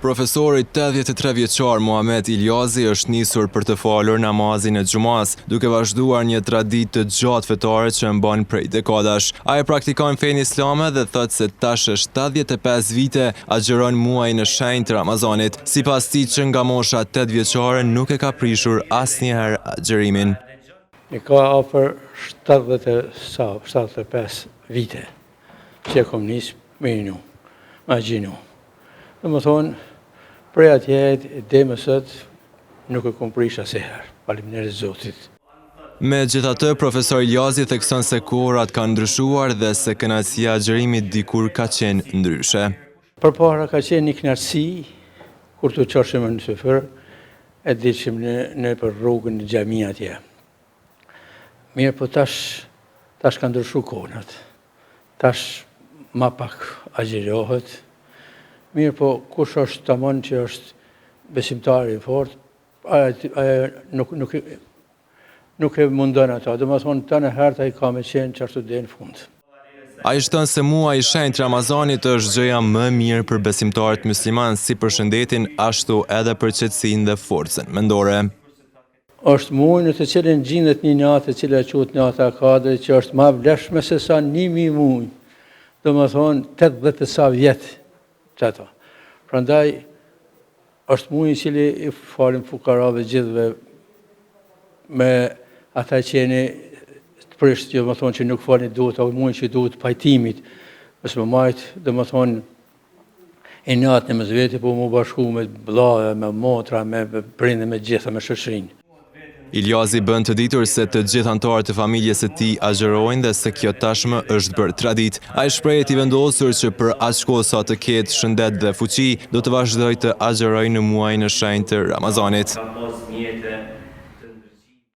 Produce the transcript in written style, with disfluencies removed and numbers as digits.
Profesori 83 vjeçar Muhamet Iljazi është nisur për të falur namazin e xhumasë, duke vazhduar një traditë të gjatë fetare që e mban prej dekadash. Ai e praktikon fenë islame dhe thotë se tash e 75 vite agjëron muajin e shenjtë të Ramazanit. Sipas tij që nga mosha 8 vjeçare nuk e ka prishur asnjëherë agjërimin. E ka afër 70 e sa, 75 vite që e kom nis me inu, me agjinu. Domethonë, prej atje deri më sot nuk e kom prish asnjëherë. Faleminderit Zotit. Megjithatë, profesor Iljazi thekson se kohërat kanë ndryshuar dhe se kënaqësia e agjërimit dikur ka qenë ndryshe. Përpara ka qenë një kënaqësi kur të çohshim në syfyr e dilshim në nëpër rrugën në xhami atje. Mirëpo tash tash ka ndryshu kohnat. Tash ma pak agjërohet. Mirëpo kush është tamon që është besimtar i fortë, ai nuk nuk nuk e mundon ato. Domethonë tanë herët ai ka me qenë qashtu deri në fund. Ai shton se muaji i shenjtë i Ramazanit është gjëja më e mirë për besimtarët myslimanë si për shëndetin ashtu edhe për qetësinë dhe forcën mendore. Është muaj në të cilin gjindet një natë e cila quhet nata e Kadrit që është ma e vlefshme se sa 1000 muaj, domethonë 80 e sa vjet që ato. Prandaj është muaj i cili i falim fukarave gjithëve me ata që jeni të prisht, domethonë që nuk falni duhet, është muaj që duhet pajtimit, mos me majtë, domethonë Inat në mes veti, po mu bashku me vlla, me motra, me prindë, me gjitha, me shoqërinë. Iljazi bën të ditur se të gjithë anëtarët e familjes së tij agjërojnë dhe se kjo tashmë është bërë traditë. Ai shprehet i vendosur që për aq kohë sa të ketë shëndet dhe fuqi, do të vazhdojë të agjërojë në muajin e shenjtë të Ramazanit.